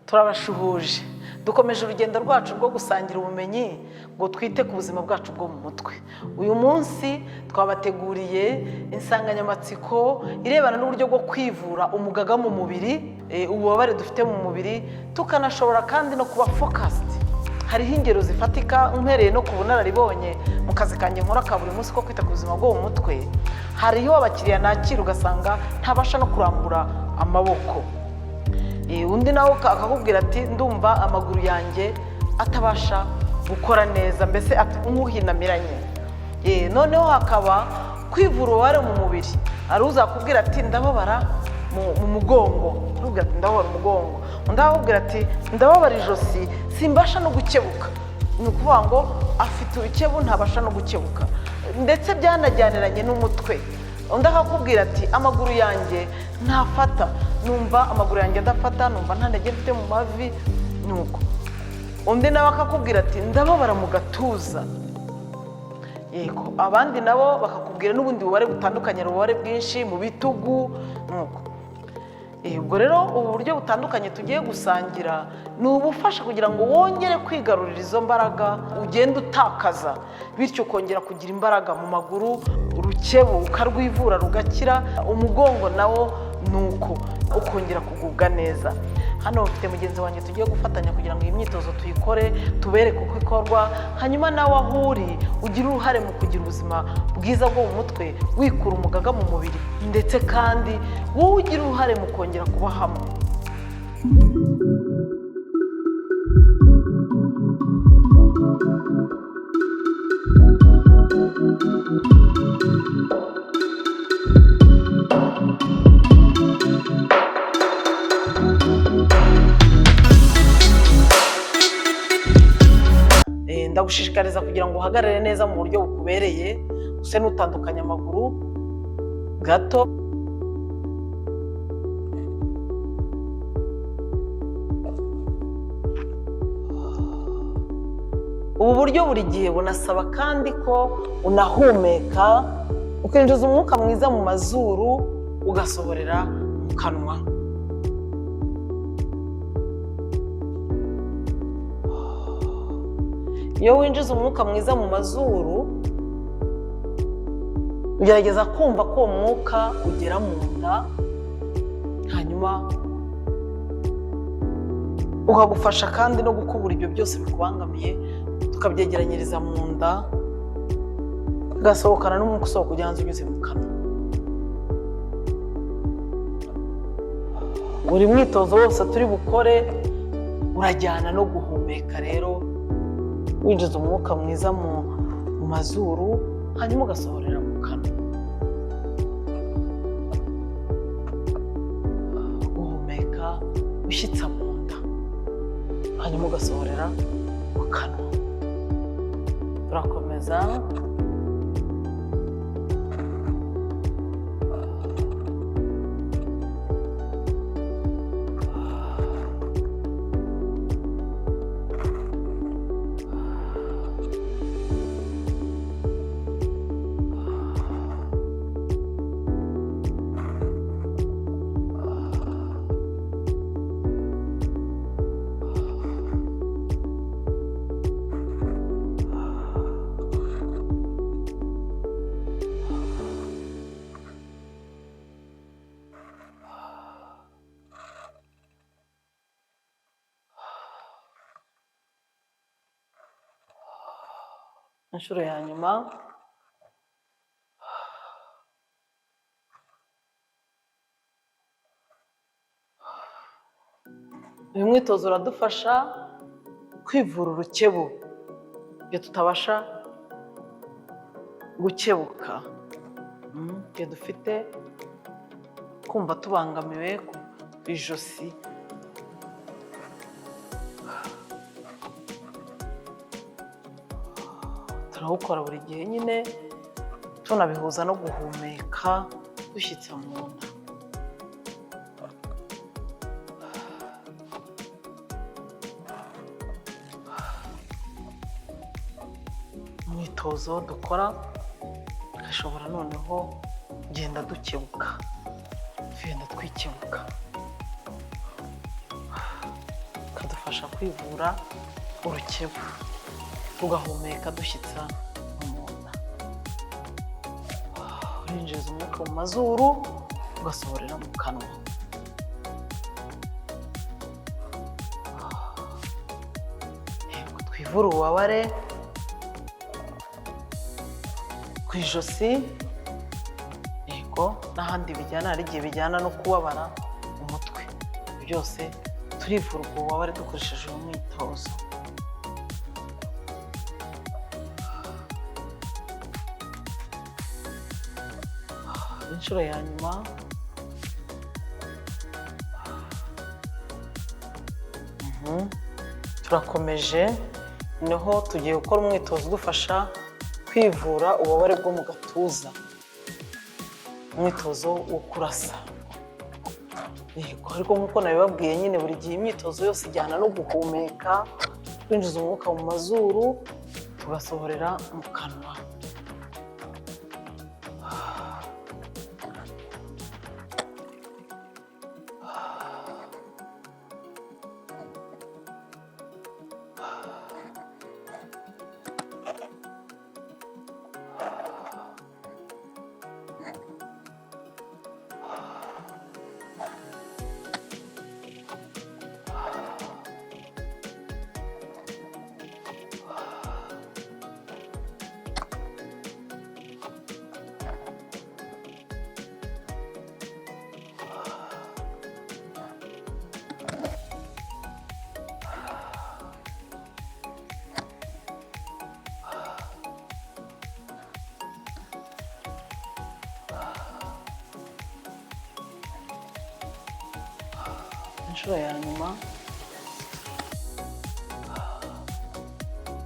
Turabashuhuje. Dukomeje urugendo rwacu rwo gusangira ubumenyi ngo twite ku buzima bwacu bwo mu mutwe. Uyu munsi twabateguriye insanganyamatsiko irebana n'uburyo bwo kwivura umugaga mu mubiri, ububabare dufite mu mubiri, tukanashobora kandi no kuba focused. Hariho ingero zifatika mpereye no ku bunararibonye mu kazi kanjye nkora ka buri munsi ko kwita ku buzima bwo mu mutwe. Hariho abakiriya nakira ugasanga ntabasha no kurambura amaboko. Undi nawe akakubwira ati: "Ndumva amaguru yanjye atabasha gukora neza," mbese nk'uhinamiranye. Noneho hakaba kwivura ububabare mu mubiri. Hari uzakubwira ati: "Ndababara mu mugongo," akubwira ati: "Ndababara umugongo." Undi akakubwira ati: "Ndababara ijosi, simbasha no gukebuka." Ni ukuvuga ngo afite urukebu, ntabasha no gukebuka, ndetse byanajyaniranye n'umutwe. Undi akakubwira ati: "Amaguru yanjye ntafata, numva amaguru yanjye adafata, numva nta ntege mfite mu mavi." Nuko undi nawe akakubwira ati: "Ndababara mu gatuza." Yego, abandi nabo bakakubwira n'ubundi bubabare butandukanye, ububabare bwinshi mu bitugu. Nuko ubwo rero ubu buryo butandukanye tugiye gusangira ni ubufasha kugira ngo wongere kwigarurira izo mbaraga ugenda utakaza, bityo ukongera kugira imbaraga mu maguru, urukebu ukarwivura rugakira, umugongo nawo ni uko ukongera kugubwa neza. Hano mfite mugenzi wanjye tugiye gufatanya kugira ngo iyi myitozo tuyikore, tubereke uko ikorwa, hanyuma nawe aho uri ugire uruhare mu kugira ubuzima bwiza bwo mu mutwe, wikura umugaga mu mubiri, ndetse kandi wowe ugira uruhare mu kongera kuba hamwe. Ndagushishikariza kugira ngo uhagarare neza mu buryo bukubereye, use n'utandukanya amaguru gato. Ubu buryo buri gihe bunasaba kandi ko unahumeka, ukinjiza umwuka mwiza mu mazuru, ugasohorera mu kanwa. Iyo winjiza umwuka mwiza mu mazuru, ugerageza kumva ko uwo mwuka ugera mu nda, hanyuma ukagufasha kandi no gukubura ibyo byose bikubangamiye, tukabyegeranyiriza mu nda, ugasohokana n'umwuka usohoka ujya hanze unyuze mu kanwa. Buri mwitozo wose turi bukore urajyana no guhumeka rero, winjiza umwuka mwiza mu mazuru, hanyuma ugasohorera mu kanwa. Guhumeka ushyitsa mu nda, hanyuma ugasohorera mu kanwa. Turakomeza. Inshuro ya nyuma. Uyu mwitozo uradufasha kwivura urukebu iyo tutabasha gukebuka, igihe dufite kumva tubangamiwe ku ijosi. Turawukora buri gihe nyine, tunabihuza no guhumeka dushyitsa mu nda. Umwitozo dukora tugashobora noneho kugenda dukebuka, tugenda twikebuka. Bidufasha kwivura urukebu, tugahumeka dushyitsa mu nda. Urinjiza umwuka mu mazuru ugasohorera mu kanwa. Yego, twivure ububabare ku ijosi, yego, n'ahandi bijyana, hari igihe bijyana no kubabara umutwe. Byose turivura ubwo bubabare dukoresheje uyu mwitozo. Inshuro ya nyuma. Turakomeje, noneho tugiye gukora umwitozo udufasha kwivura ububabare bwo mu gatuza, umwitozo wo kurasa. Yego, ariko nk'uko nabibabwiye nyine, buri gihe imyitozo yose ijyana no guhumeka, kwinjiza umwuka mu mazuru tugasohorera mu kanwa. Inshuro ya nyuma.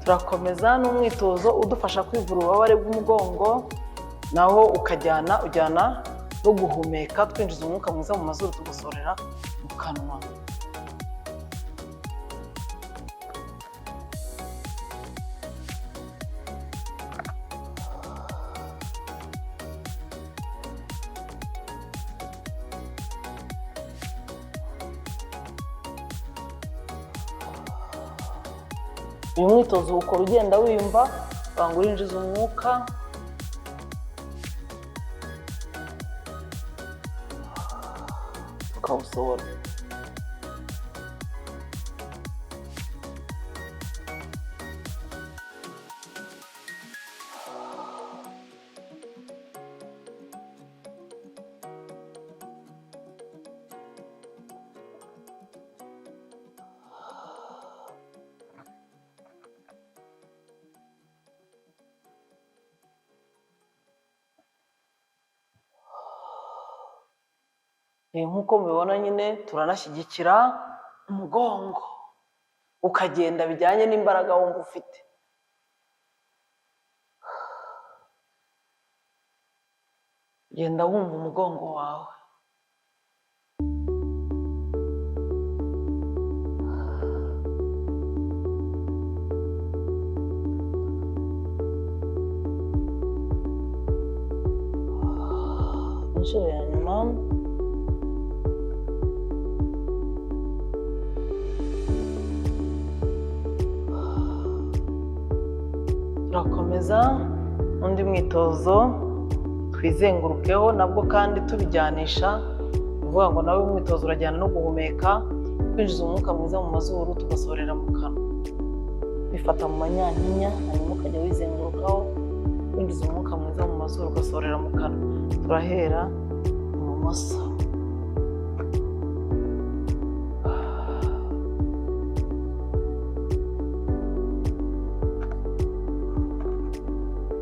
Turakomeza n'umwitozo udufasha kwivura ububabare bw'umugongo, naho ukajyana ujyana no guhumeka, twinjiza umwuka mwiza mu mazuru tugasohorera mu kanwa. Uyu mwitozo ukora ugenda wiyumva, banga urinjiza umwuka ukawusohora. Nk'uko mubibona nyine turanashyigikira umugongo, ukagenda bijyanye n'imbaraga wumva ufite. Genda wumva umugongo wawe. Inshuro ya nyuma. Turakomeza undi mwitozo twizengurukeho, nabwo kandi tubijyanisha, uvuga ngo nawe umwitozo urajyana no guhumeka, kwinjiza umwuka mwiza mu mazuru tugasohorera mu kanwa, bifata mu manyanyinya, hanyuma ukajya wizengurukaho, kwinjiza umwuka mwiza mu mazuru ugasohorera mu kanwa. Turahera ibumoso.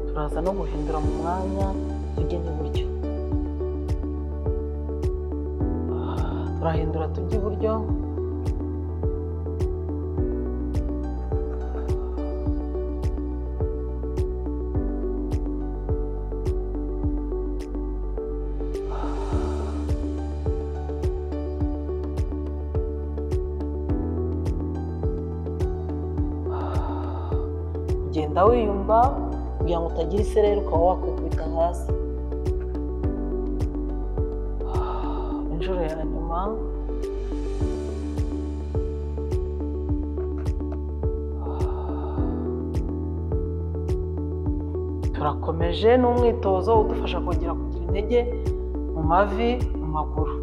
Turaza no guhindura mu mwanya tujye n'iburyo. Turahindura tujye iburyo. Ugenda wiyumva kugira ngo utagira isereri ukaba wakwikubita hasi. Inshuro ya nyuma. Turakomeje n'umwitozo udufasha kongera kugira intege mu mavi, mu maguru.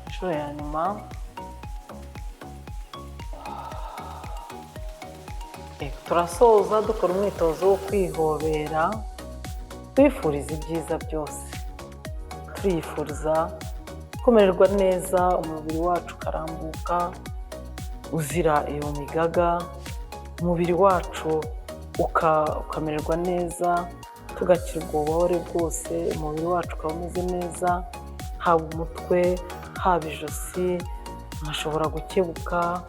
Inshuro ya nyuma. Turasoza dukora umwitozo wo kwihobera, twifuriza ibyiza byose, turifuriza kumererwa neza, umubiri wacu ukarambuka uzira iyo migaga, umubiri wacu ukamererwa neza, tugakira ubwo bubabare bwose, umubiri wacu ukaba umeze neza, haba umutwe, haba ijosi, nkashobora gukebuka.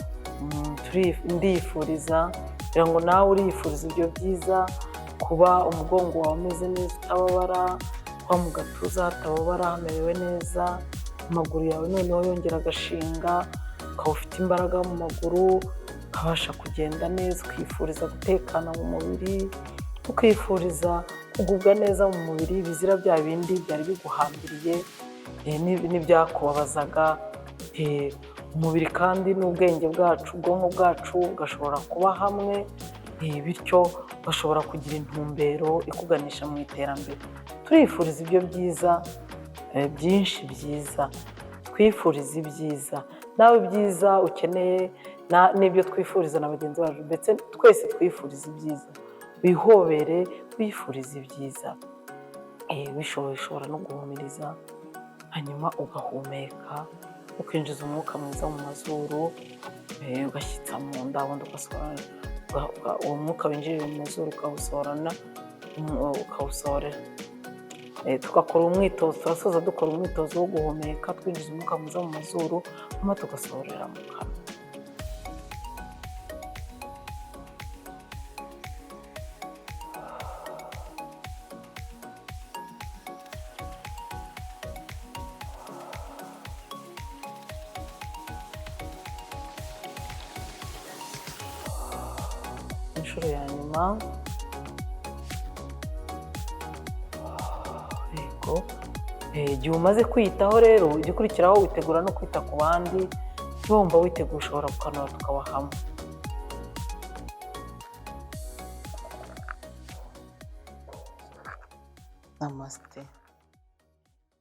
Ndifuriza kugira ngo nawe urifuriza ibyo byiza, kuba umugongo wawe umeze neza utababara, kuba mu gatuza hatababara hamerewe neza, amaguru yawe noneho yongera agashinga, ukaba ufite imbaraga mu maguru, ukabasha kugenda neza, ukifuriza gutekana mu mubiri, ukifuriza kugubwa neza mu mubiri, bizira bya bindi byari biguhambiriye n'ibyakubabazaga. Umubiri kandi n'ubwenge bwacu, ubwonko bwacu bugashobora kuba hamwe, bityo ugashobora kugira intumbero ikuganisha mu iterambere. Turifuriza ibyo byiza byinshi byiza, twifuriza ibyiza, nawe ibyiza ukeneye n'ibyo twifuriza na bagenzi bacu, ndetse twese twifuriza ibyiza. Wihobere wifuriza ibyiza, bishobora no guhumiriza, hanyuma ugahumeka, ukinjiza umwuka mwiza mu mazuru, ugashyitsa mu nda, ubundi ugasohora uwo mwuka winjirira mu mazuru ukawusohorana, ukawusohorera. Tugakora umwitozo, turasoza dukora umwitozo wo guhumeka, twinjiza umwuka mwiza mu mazuru, hanyuma tugasohorera mu kanwa. Inshuro ya nyuma. Yego, igihe umaze kwiyitaho rero, igikurikiraho witegura no kwita ku bandi. Wumva witeguye ushobora gukanura tukaba hamwe. Namaste.